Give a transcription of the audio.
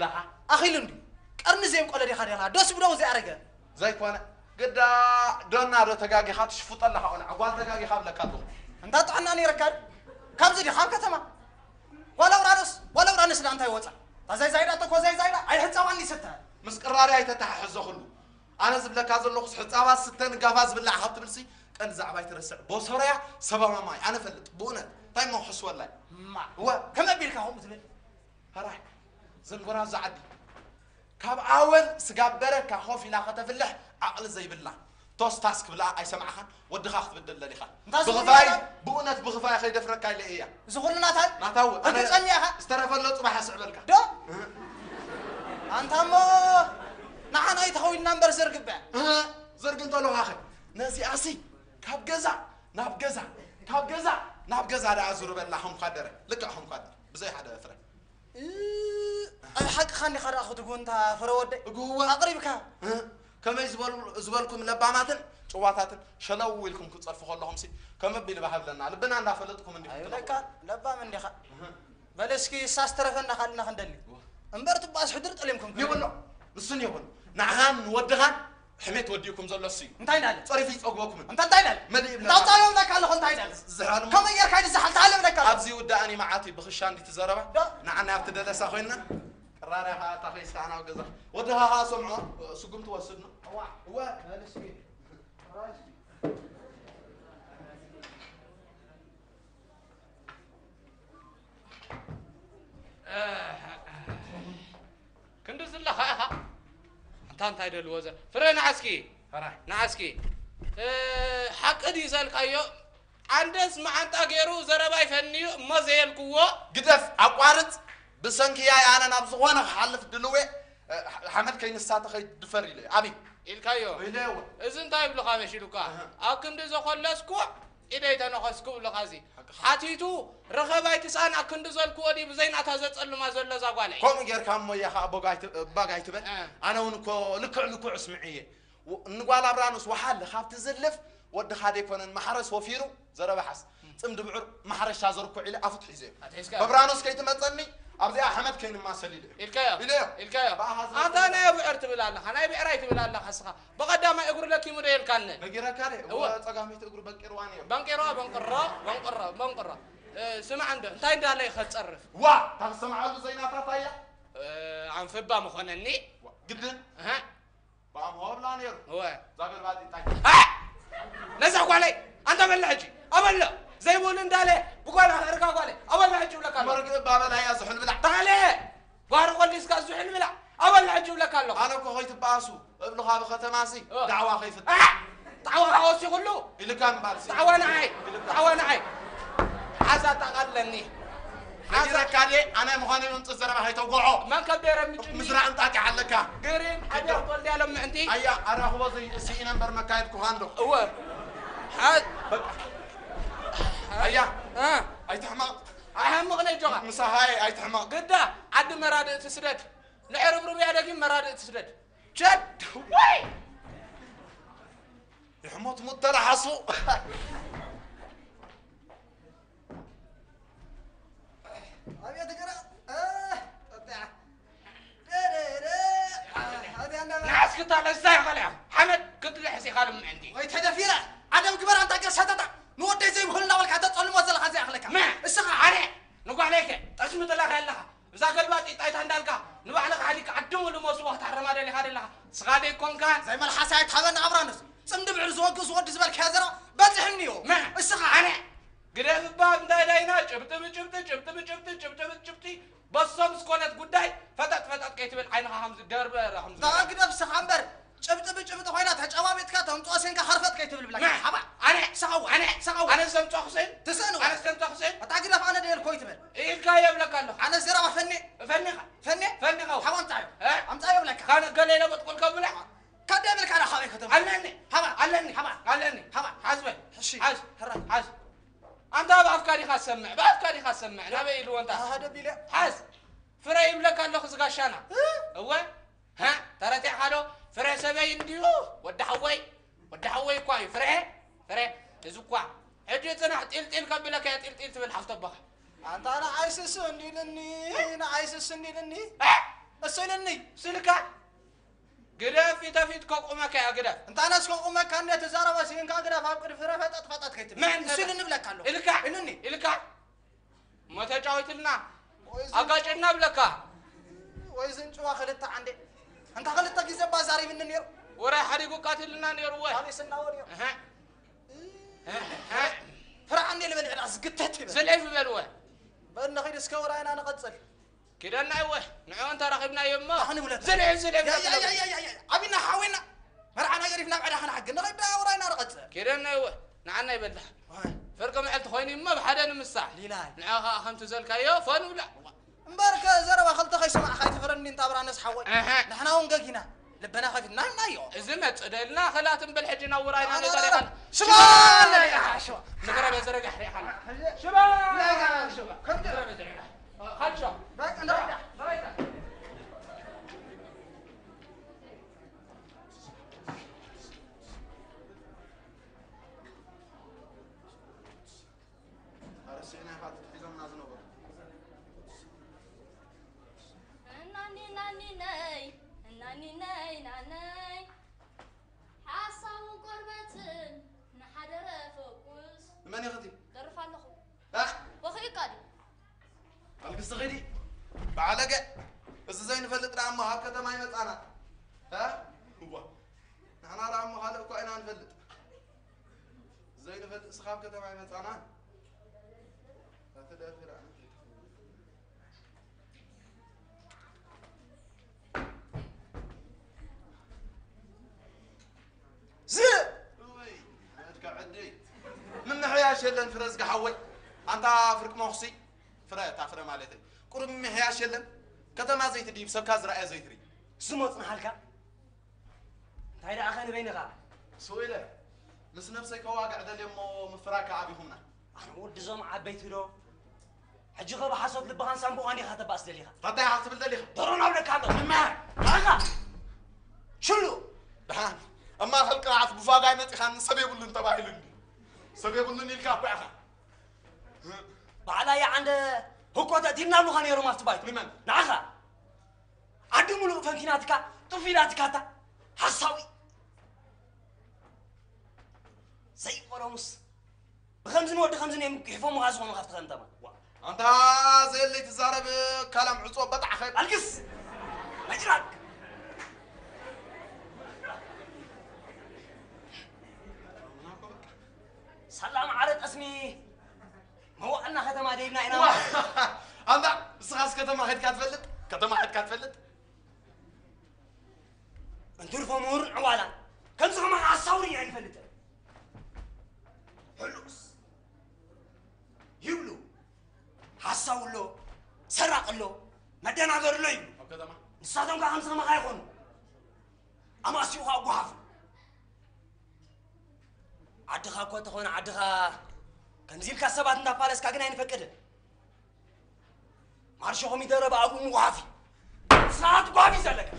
ኣለኻ? ኣኺሉ እንዲ ቀርኒ ዘይምቆለ ዲኻ ዲኻ ዶስ ብደው ዘይኣረገ ዘይኮነ ግዳ ዶና ዶ ተጋጊኻ ትሽፉጠ ኣለኻ ቆልዓ ጓል ተጋጊኻ ብለካ ኣለኹ። እንታ ጥዕና ነይረካ ዶ? ካብዚ ዲ ካብ ከተማ ዋላ ውራኖስ ዋላ ውራኖስ ዳ እንታይ ወፃ ታዛይ ዛይዳ ተኮዛይ ዛይዳ ኣይሕፃዋን ይሰተ ምስ ቅራሪ ኣይተተሓሕዞ ኩሉ ኣነ ዝብለካ ዘለኹስ ሕፃባት ስተ ንጋፋ ዝብላዕ ካብ ትብልሲ ቀንዲ ዛዕባ ኣይትረስዕ ቦሶርያ ሰባማ ማይ ኣነ ፈልጥ ብእውነት እንታይ እሞ ክሕስወላይ እማ እወ ከመይ ኣቢልካ ከምኡ ትብል ሕራይ ዘንጎራዞ ዓዲ ካብ ኣወል ስጋብ በረካ ኮፍ ኢላ ከተፍልሕ ዓቕሊ ዘይብላ ቶስታስ ክብላ ኣይሰማዕኻን ወድኻ ክትብድል ደሊኻ እንታይ ዝብል ብኽፋይ ይላል? ብእውነት ብኽፋይ ከይደፍረካ ኢለ እያ እዚ ኩሉ ናታ ናታው ኣነ እርግፀኛ ኢኻ ዝተረፈሎ ፅባሕ ኣስዕበልካ ዶ ኣንታ እሞ ንዓና ኣይተኸዊልና እምበር ዘርግበ እህ፣ ዘርግ እንተለኻ ኸ ነዚኣሲ ካብ ገዛ ናብ ገዛ ካብ ገዛ ናብ ገዛ ደኣ ዙርበላ ከምኳደረ ልክዕ ከምኳደረ ብዘይ ሓደ ፍረ እ፣ ኣብ ሓቅኻ እንዲኻ ደኣ ክትጉንታ ፍረ ወደይ እግወ ኣቕሪብካ እህ፣ ከመይ ዝበሉ- ዝበልኩም ለባማትን ጭዋታትን ሸለው ኢልኩም ክትፀርፉ ከለኹምሲ ከም ኣቢል ባህብለና ልብና እንዳፈለጥኩም እንዲኹም ኣይብለካ ትነብሩ። ለባም እንዲኻ በል እስኪ እሳስ ተረፈና ካልእና ክንደሊ እምበር ትባስ ሕድር ጠሊምኩም ክብል የብሎ ንሱን የብሎ ንዓኻን ንወድኻን ሕሜት ወዲእኩም ዘሎ እሱ እዩ እንታይ እንዳለ ፀሪፉ ይፀግበኩምን እንታይ እንታይ እንዳለ መሊእ ይብለና። እንዳውፃ ይብለካ ኣለኹ እንታይ እንዳለ ዝሕረልሞ ከመይ ጌርካ ይድዝሓል ታለ ይብለካ ኣለኹ ኣብዚ ይውዳእን እዩ መዓት እዩ ብኽሻ እንዲ ትዘረባ ዶ? ንዓና ኣብቲ ደለሳ ኮይንና ቅራርያ ከዓ እታ ከይስካ ናብ ገዛ ወድኻ ከዓ ሰምዖ ስጉም ትወስድ ነው እዋ እወ በል እስኪ ክንዲ ዝለኻ ኢኻ እንታ እንታይ ደልዎ ዘ ፍረ ንዓስኪ ሕራይ ንዓስኪ እ፣ ሓቂ ድዩ ዘልካዮ ኣንደስ መዓንጣ ገይሩ ዘረባ ይፈንዩ እሞ ዘየልክዎ ግደፍ ኣቋርፅ ብሰንኪ ያይ ኣነ ናብ ዝኾነ ክሓልፍ ድልዌ እ፣ ሓመድ ከይንሳተ ከይድፈር ኢለ ኣበይ ኢልካዮ ኢለዎ እዚ እንታይ ይብሉኻ መሲሉካ እህ። ኣብ ክንዲ ዘኾለስኩ ኢደይ ተነኸስኩ ብሉኻ እዚ ሓቲቱ ረኸብ ኣይትስኣን ኣብ ክንዲ ዘልክዎ ድዩ ብዘይናታ ዘጸልማ ዘሎ እዛ ጓለይ ከምኡ ጌርካ እሞ እያ ከዓ ቦግ ኣይት- ባግ ኣይትበል እ። ኣነ እውን እኮ ልክዕ ልክዕ እስምዕየ ው- ንጓል ኣብራኖስ ወሓለ ካብቲ ዝልፍ ወድኻ ደይኮነን ማሕረስ ወፊሩ ዘረባሓስ ጽምዲ ብዑር ማሕረሻ ዘርኩዕ ኢለ ኣፉት ሒዘ እዩ ኣትሒዝካ በብራኖስ ከይትመጸኒ ኣብዚኣ ሓመድ ከይንማሰል ኢለ እዩ ኢልካዮ ኢለዮ ኢልካዮ ብኣኻ ዝብል ኣንታ ናይ ብዕር ትብል ኣለኻ ናይ ብዕራይ ትብል ኣለኻ እስኻ ብቐዳማይ እግሩ ለኪሙ ዶ የልካነ ነጊረካ ደ እወ። እወ ጸጋሚት እግሩ በቂርዋ ነይሩ በንቂሮ በንቅሮ በንቅሮ በንቅሮ እ፣ ስማዕ እንዶ እንታይ እንዳለ እዩ ከትጸርፍ ዋ ታክሰምዓሉ ዘይናታታ እያ እ፣ ኣንፍባ መኾነኒ ግድን እህ፣ ብኣምሆ ብላ ነይሩ እወ እዛ ገልባጥ እንታይ እ፣ ነዛ ጓለይ ኣንተ በለ ሕጂ ኣበሎ ዘይብሉ እንዳለ ብጓላ ክዕርጋ ጓለይ ኣበሎ ሕጂ ይብለካ ኣሎ። መርግእ ባበላ እያ ዝሑል ብላ ታለ ጓሪ ቆሊስካ ዝሑል ብላዕ። ኣበል ሕጂ እብለካ ኣለኹ። ኣነ እኮ ከይትበኣሱ እብልኻ ብኸተማሲ እ። ዳዕዋ ከይፍጠር። ጣዕዋ ወሲኹሉ። ኢልካ እምበኣርሲ። ጣዕዋ ንዓይ። ኢልካ። ጣዕዋ ንዓይ። ሓዛ ጠቓለኒ። ሓዛ። ነጊረካ ድየ? ኣነ ምዃነይ ምምጽእ ዘረባ ከይተውግዖ። መን ከቢረ ምጭኒ? ምዝራእ እንጣጢዕ ኣለካ። ግሪን፣ ሓዲያ ክትወልድ እያ ሎምዕንቲ። ኣያ፣ ኣራኽቦ ዘይ-፣ ስኢነ እምበር መካየድኩኻ እንዶ። እወ። ሓ-፣ በቃ። ኣያ፣ እ። ኣይትሕመቕ። ኣይሕምቕን እጆኻ። ምሳኻ ኣይትሕመቕ። ግዳ፣ ዓዲ መራድእቲ ስደድ። ንዕርብርብ እያ ደጊም መራድእቲ ስደድ። ቸድ! ወይ! ይሕሞት ሙት ተላሓሱ። ኣቤት ግራ፣ እ፣ ጠጢዓ። ደደደ፣ እ፣ ኣትያ እንዳበላ። ንዓስክታ ለዛ ይኸልያ። ሓመድ ክትልሕስ ኢኻ ልምዕንቲ። ወይ ተደፊረ፣ ዓደም ግበር ኣንታ ገር ሰተታ። ንወደይ ዘይብህሉ እናበልካ ተጸልሞ ዘለኻ ዘይኣኽለካ። መ? እስኻ። ኣነ፣ ንጓለይከ፣ ጠስሚ ጥላኻ ኣለኻ። እዛ ገልባጥ ጣይታ እንዳልካ ንባዕልኻ ሓዲግካ ዓዲ ሙሉ መውስቦ ክትሃረማ ደሊኻ ደለኻ። ስኻ ደይኮንካን። ዘይመልሓሳ ኣይትሃበኒ ኣብራኖስ። ጽምዲ ብዕር ዝወግእ ዝወዲ ዝበልካዮ ዘረባ በጺሕኒዮ። መ? እስኻ። ኣነ። ግደፍ እባ እንታይ ዳይና ጭብጢ ብጭብጢ፣ ጭብጢ ብጭብጢ፣ ጭብጢ ብጭብጢ። በሶም ዝኾነት ጉዳይ ፈጠጥ ፈጠጥ ከይትብል ዓይንኻ ከምዚ ደርበረ ከምዚ። እታ ግደፍ ስኻ እምበር። ጭብጢ ብጭብጢ ኮይና ተጨባቢጥካ ተምጽኦ ሴንካ ኸርፈጥ ከይትብል ብለካ። መ? ሓባ። ኣነ። ስኻ እወ። ኣነ። ስኻ እወ። ኣነ ዘምጽኦ ክስእን? ትስእን እወ። ኣነ ዘምጽኦ ክስእን? እታ ግደፍ ኣነ ደየልኮ ይትበል። ኢልካዮ እብለካ ኣለኹ። ኣነ ዘረባ ፈኒ። ፈኒኻ። ፈኒ? ፈኒኻ። ሓባ ኣምጻዮ። እ? ኣምጻዮ እብለካ። ካነ ገለ ኢለ መጥቆልካ ብላ። ካደ እብልካ ዳ ካበይ ከተምጽኦ? ኣለኒ። ሓባ። ኣለኒ። ሓባ። ኣለኒ። ሓባ። ሓዝ በል። እሺ። ሓዝ። ሕራይ። ሓዝ። ኣንታ ብኣፍካ ዲኻ ትሰምዕ? ብኣፍካ ዲኻ ትሰምዕ? ናበይ ኢልዎ እንታ? ኣሃ፣ ደቢለ። ሓዝ። ፍረ ይብለካ ኣለኹ ዝጋሻና። እ? እወ። ሃ? ተረቲዕካ ዶ? ፍረ ሰበይ እንድዩ። ወዲ ሓወይ። ወዲ ሓወይ እኳ እዩ። ፍረ? ፍረ? እዚ እኳ። ሕጂ ጽናሕ ጢልጢል ከብለካ እየ፣ ጢልጢል ትብል ሓፍቶ ኣቦኻ። ኣንታ ንዓይ ስስ እንዲልኒ፣ ንዓይ ስስ እንዲልኒ። እ? እሱ ኢልኒ። ስልካ? ግደፍ፣ ፊት ፊት ከቁመካ እያ፣ ግደፍ። እንታ ነስ ከቁመካ እንደ ትዛረበ ሲንካ ግደፍ፣ ኣብ ቅድሚ ፍረ ፈጠጥ ፈጠጥ ከይትብል። መን እሱ ፈጠጥ? ኢልኒ ብለካ ኣለኹ። ኢልካ? ኢልኒ። ኢልካ? እሞ ተጫወትልና። ወይ ዝን-፣ ኣጋጭና ብለካ። ወይ ዝንጭዋ ክልተ ዓንዴ። እንታ ክልተ ግዜ እባ ዛሪብኒ ነይሩ። ወራይ ሓዲጉ ቃትልና ነይሩ ወ። ኣሊስና ወዲዮ። እህ። እህ። ፍርዓኒ ልበል ዕዳ ዝግተት ይበል። ዝልዒፍ በል ወ። በል ንኺድ እስከ ወራይና ንቐጽል። ኪደና ይወ። ንዕኡ እንተ ረኺብናዮ እሞ። ኣኽኒ ብለታ። ዝልዒፍ ዝልዒፍ ያ፣ ያ፣ ነብሎ። ያ፣ ያ፣ ያ፣ ያ። ዓቢና ሓዊና። መርዓና ገዲፍና ኣብ ዕዳ ክንሓግዝ ንኸይድ ወራይና ንቐጽል። ኪደና ይወ። ንዓና ይበልሕ። ዋይ። ፍርቂ መዓልቲ ኮይኑ እሞ ብሓደ ንምሳሕ። ሊላይ። ንዓ ኸኣ ከምቲ ዘልካዮ ፎን ብላ። እምበርከ ዘረባ ክልተ ከይሰማዕካ ኣይትፍረድኒ እንታ ብራነስ ሓወይ። ኣሃ። ንሕና እውን ገጊና ልብና ከፊትና ኢልናዮ። እዚ መጽእ ደልና ክላት እምበል ሕጂ ናብ ውራይና ኣረ፣ ነጋሪኻ። ኣረ፣ ሽባ! ሽባ! ሽባ! ንግረበ ዝረጋሕ ሪኢኻ። ሽባ! ሽባ! ከምዚ ምግረበ ዝረጋሕ። ካልሾ። በቃ፣ ንረዳ። ኣረሲዕና ኢኻ ትትሒዞምና ዝነበሩ። እናኒ ናኒ ነይ፣ እናኒ ነይ ናነይ። ሓሳውን ቆርበትን ንሓደረ ፈኩስ። ንመን ኢኺ እቲ? ደርፍ ኣለኹ። እ? ወኺእካ ድዩ? ኣልግስቲ ኺዲ። በዓለገ። እዚ ዘይንፈልጥ ደኣ እሞ ካብ ከተማ ይመጻና። እ? እዋ። ንሕና ደኣ እሞ ካልእ እኳ ኢና ንፈልጥ። ዘይንፈልጥ እስኻ ኣብ ከተማ ይመጻና። ኣትደፍር ኣንተ። ዝ-፣ እወይ፣ ናትካ ዕድይ። ምምሕያሽ የለን ፍረ ዝገሓወይ። ኣንታ ፍርቂ መኹሲ፣ ፍረ፣ እታ ፍረ ማለተይ። ቁሩብ ምምሕያሽ የለን። ከተማ ዘይትድይብ፣ ሰብካ ዝረኣየ ዘይትርኢ። ዝመጽናሃልካ? እንታይ ደኣ ኸ ንበይንኻ? ስቕ ኢለ፣ ምስ ነብሰይ ከዋግዕ ደልየ እሞ ምፍራካ ኣቢኹምና። ኣነ ወዲ እዞም ዓበይቲ ዶ? ሕጂ ኸ ብሓሶት ልብኻን ሳንቡእኻን ዲኻ ተባእስ ደሊኻ? እንታይ ኢኻ ክትብል ደሊኻ? ደሮና ብለካ ኣሎ። እማ! ንዓኻ! ሽሉ! ደሓን። ኣብ ማእኸል ቅርዓት ብፋጋይ መጺኻኒ ሰብ የብሉን ተባሂሉ እንዲ። ሰብ የብሉን ኢልካ እኮ ኢኻ። ባዕላ እያ ዓንደ ህኮ ተእቲልናሉኻ ነይሮም ኣብቲ ባይቶ። ንመን? ንዓኻ! ዓዲ ሙሉእ ፈንኪናትካ፣ ጥፍ ኢላትካታ። ሓሳዊ። ዘይቆሎምስ። ብኸምዚ ንወዲ ከምዚ እዮም ግሒፎምኻ ዝኾኑ ካብቲ ከተማ። ዋ፣ ኣንታ ዘየለይ ትዛረብ ካላም ዕጾ በጣዕ ኸ-፣ ኣልግስ! መጭራቅ! ሳላ ማዕረ ጠስሚ መዋእልና ከተማ ደይብና ኢና። ዋ፣ ኣንታ ንስኻስ ከተማ ኸድካ ትፈልጥ? ከተማ ከድካ ትፈልጥ? እንትርፎ ምሁር ዕዋላ ከምዚ ከማኻ ሓሳዊ ርኢና ኣይንፈልጥን። ሕሉስ ይብሉ፣ ሓሳዊ ኣሎ፣ ሰራቂ ኣሎ፣ መደናገሪ ኣሎ ይብሉ። ኣብ ከተማ ንሳቶም ከዓ ከምዚ ከማኻ ይኾኑ። ኣማስዩ ከዓ ጓሓፍ። ዓድኻ እኮ ተኾነ ዓድኻ ከምዚ ኢልካ ሰባት እንዳፋለስካ ግን ኣይንፈቅድን። ማርሾ ኮሚደረ ብኣግኡ ምጉሓፍ እዩ። ስርዓት ጓፍ እዩ ዘለካ።